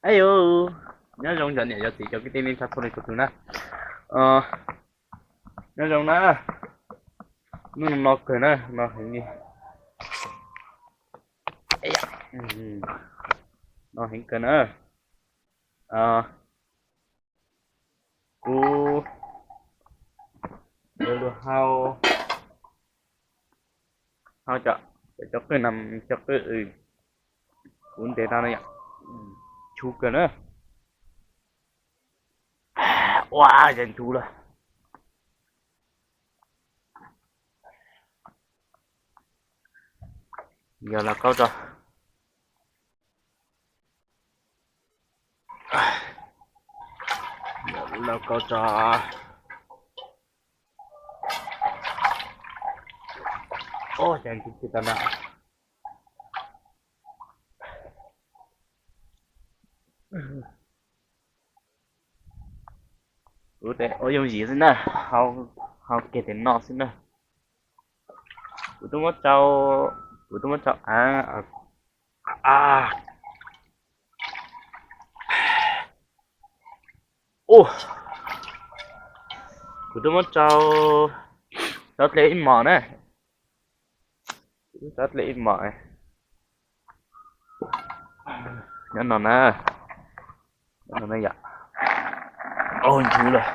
Ayu, nyob zoo cov niam cov txiv cov kwv tij neej tsa txhua leej txhua tus na. Nyob zoo na, hnub no kawg na, no heev li. No heev kawg na. Kuv yuav luag hau, hau cov, cov qwj na, cov qwj kuv ntes tau no yom, chuv kawg na. Ua cas chuv lawm. Yog lauj kaub tso. Lauj kaub tso. Ua cas chuv tsis tau na. Kuv ua yooj yim xwb na, hau kiag tes no xwb na. Kuv twb muab rau, kuv twb muab rau av. Kuv twb muab rau, rau dlej ib mos na. Rau dlej ib mos. Nyob no na, nyob no na yom. Au, nchuv lawm.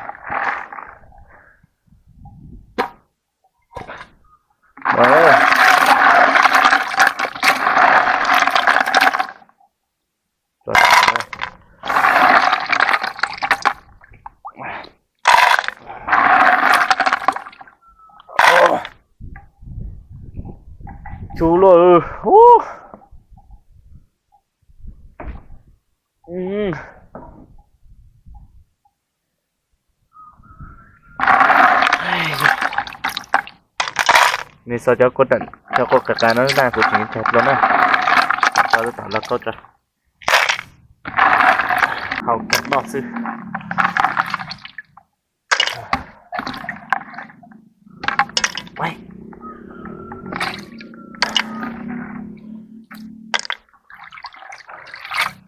Tsuv luaj. Nej xauj cov quav qas qas no na, kuv tseem tseg dlua na. Tso tom lauj kaub tso. Hau kawg noj xwb.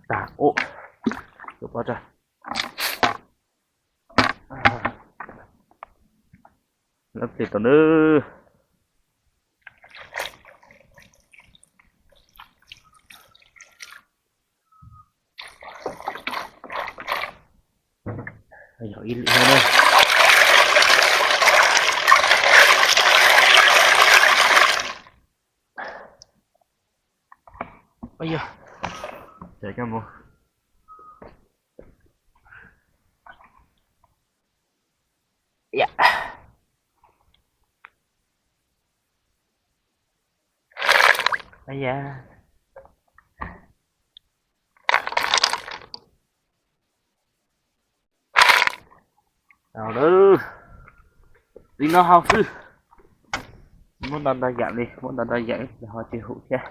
Tag, ua, tus pov tseg. Lab plis tau nawb. Yog ib lwm na. Yog, coj mus. Yog, li no hau xwb. Muab ntau ntau yam li, muab ntau ntau yam li ho tsis hum thiab.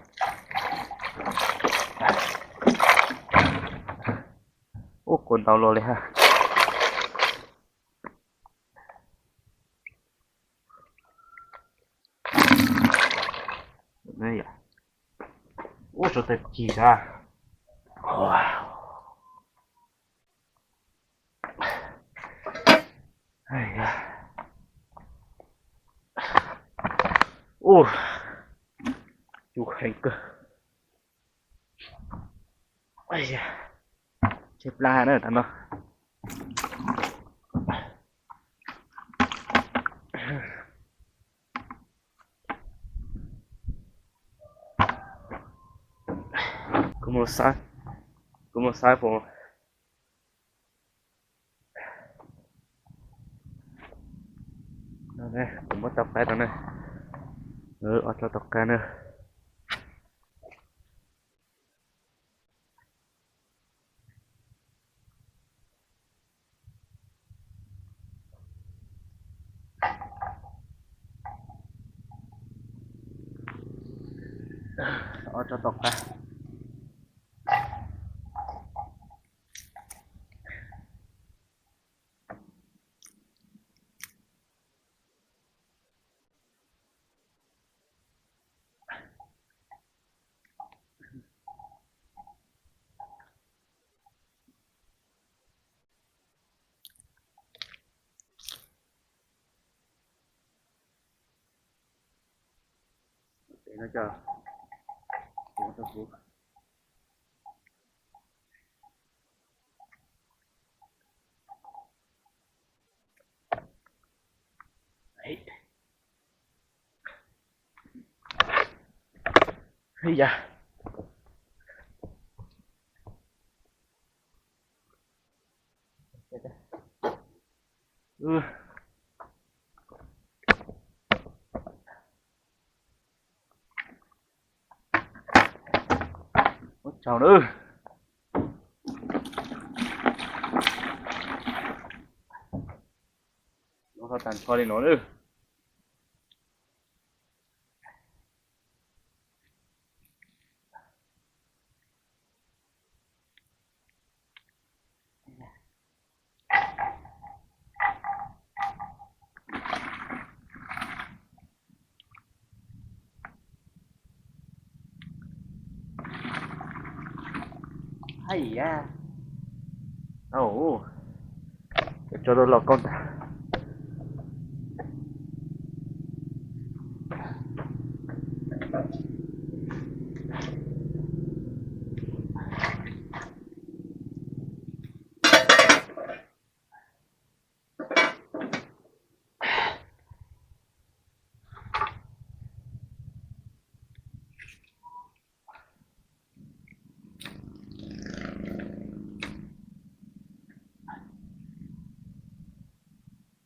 Ua, kuv ntau luaj li ha. Ua, tsov tag kis sas. Ua, tsuv heev kawg. Tshaib plab na tam no. Kuv mus saib, kuv mus saib puas, kuv muab tau qaib rau ne, ob tsob tau qaib na. Ob tsob tau qaib. No cov, ya. Ua tsaug nawb. Ua tag nrho li no nawb. Hais ya, au, tso rau los koj ntag.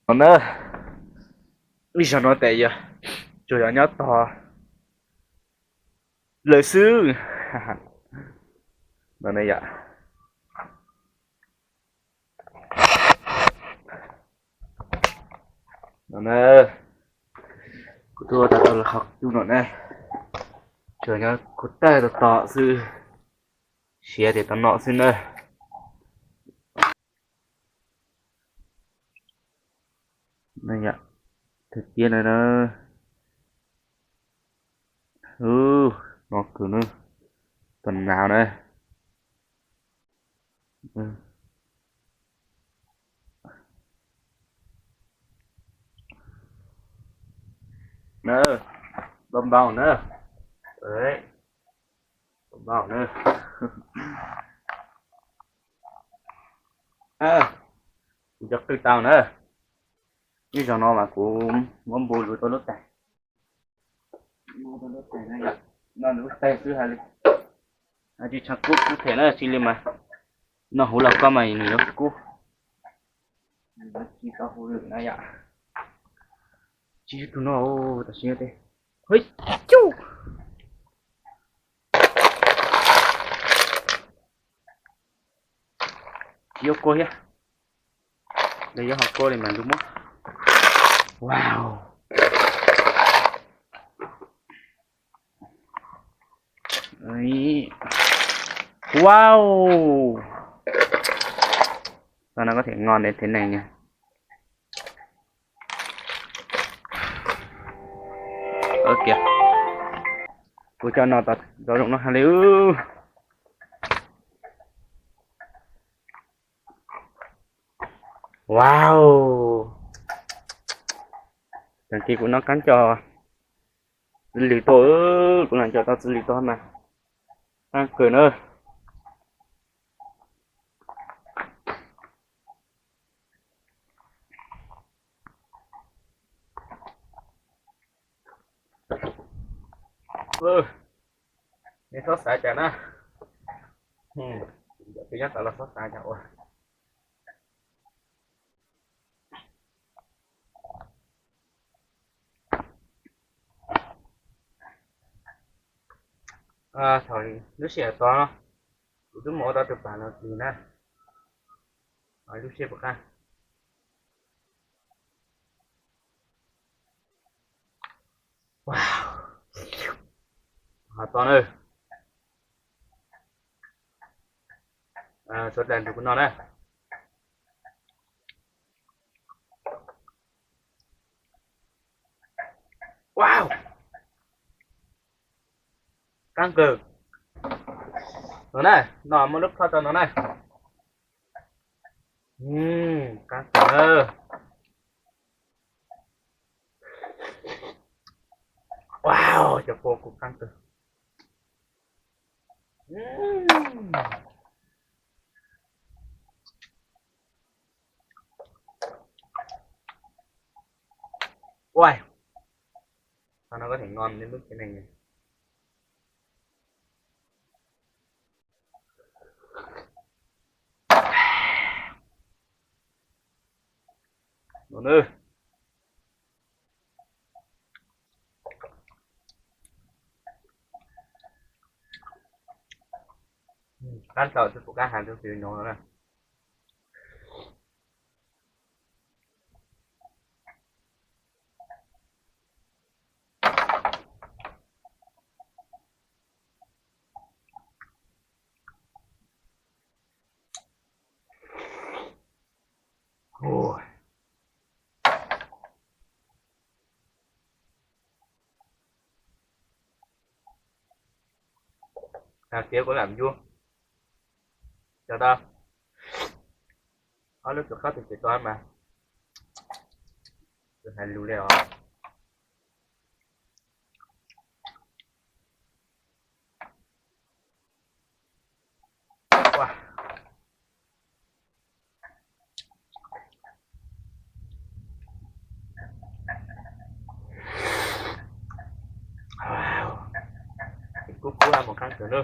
No na, ib zaug no tes yog tsuas yog nyob tog lawm xwb no ne yom. No na, kuv tuaj tau qhov cub no na, tsuas nyob kuv tawg tom tom xwb, siav tias tom no xwb na. Yam, tiag tiag na. Ub, no kws na, tom nav na. Na, npau npau na. Npau na. Kuv cov qwj tau na. Ib zaug no mas kuv muab npu lub tau lub tais. No lub tais xwb hais li. Tsis tshua kub kub them na, tsis li mas noj huv los koj mas nws yuav kub. Tsis tau huv lwm na yom. Tsis yog tus no, tam sim no tes. Hwj, cub. Tsis yuav kua thiab. Nws yuav ho kua li mas nws muab. Wow. Wow. Sao nó có thể ngon đến thế này nhỉ? Ơ kìa. Kuv cov no tau zoo no hais li. Wow. Tag kis kuv noj kab cov txiv lws tuaj, kuv noj cov tau txiv lws tuaj mas qab kawg na. Nej txhob xav cas na. Tus nyob tod los txhob xav cas ua. Thaum lub sij hawm tod no kuv twb mus ua tau tus pam no tis na. Lub sij hawm puas qab. Ho to na. Suav dlawg nrug kuv noj na. Wow. Qab kawg. No na, no muaj lub khob rau no na. Qab kawg. Wow. Cov kua kuv qab kawg. Ua, no có thể ngon đến mức thế này nhỉ. Ngon ư. Qab tau, twb pom qab hais rau peb no na. Hais tias kuv lam yuav cov tau ob lub tsuas qab tus txiv tau mas, hais lus li os. Kub kub mus qab ntawd na.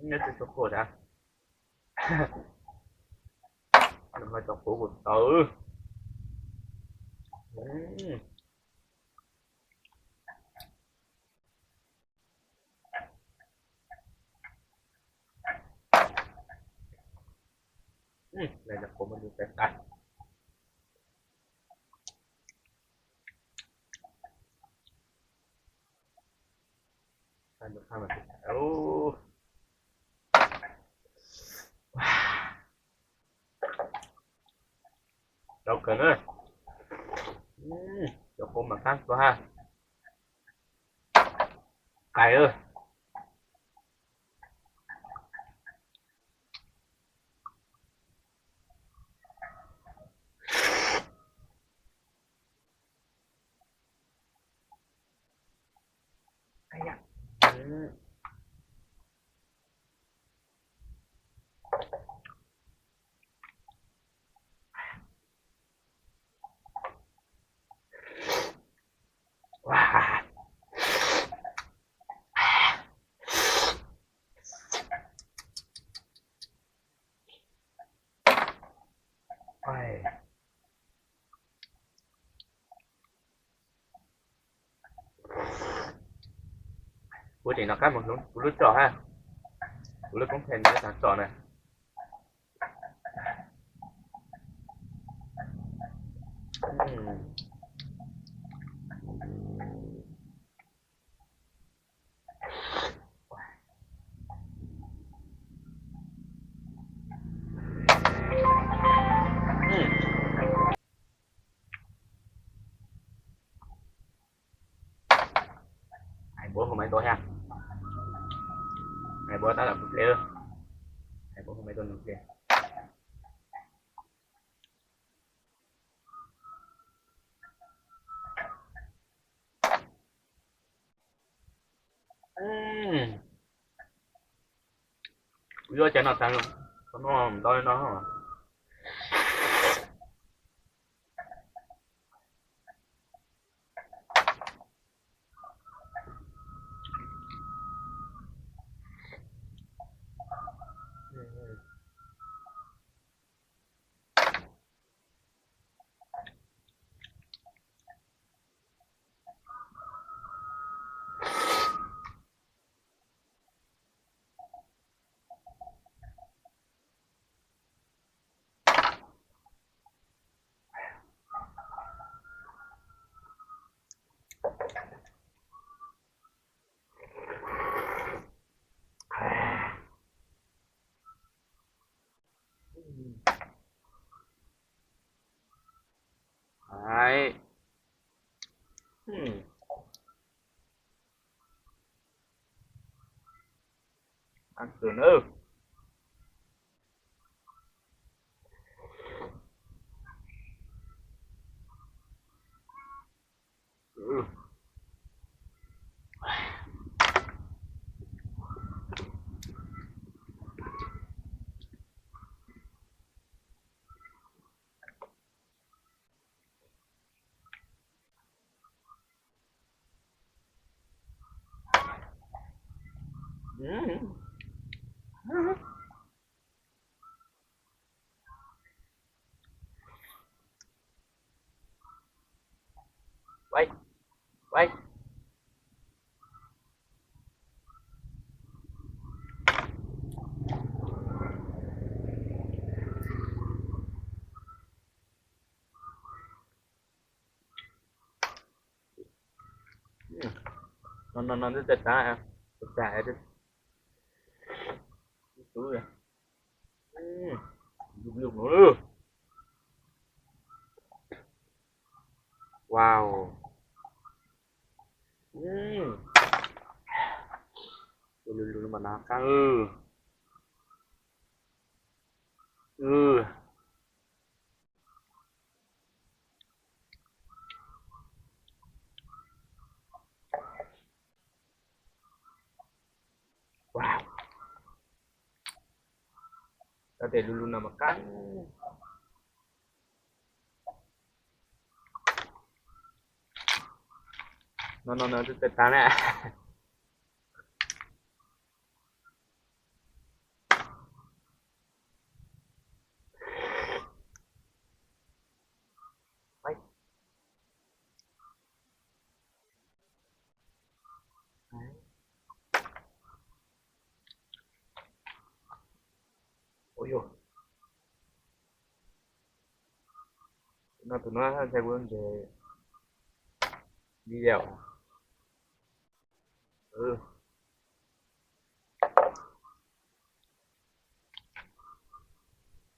Nyob twb tsuas kuv tas, nws ho cov kuv kuv tawv. Lawv cov kuv muaj lus txais tas. Rau kawg na. Cov kuv mas qab kawg ha. Qais. Kuv tseem noj qab mus kuv lub tsom ha. Kuv lub koob phees lub tsom na. Hais npaum hauv maiv tuaj thiab. Hais npaum tab tom kuv ple. Hais npaum hauv maiv tuaj nws ple. Kuv yuav cov no tas, cov no ntau li no. Ăn sườn ư. No no no, twb tag tas, tag tas, twb tub, lub lub no. Wow. Lub lub mas no qab. Wow. Tab tes lub lub no mas qab. No no no, twb tag tas na. Ua yog no tus no ntshai kuv ntes video.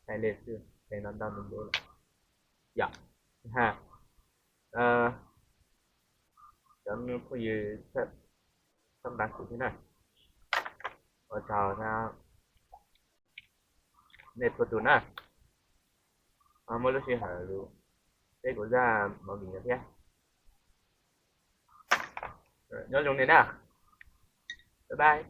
Hais li xwb, hais no ntau npaum li lawm. Yog, ha, cov phooj ywg txhawb nqa kuv thiab na, ua tsaug nej txhua tus na. Muaj lub sij hawm peb kuv zaj movie no thiab. Nyob zoo nej na. Bye bye.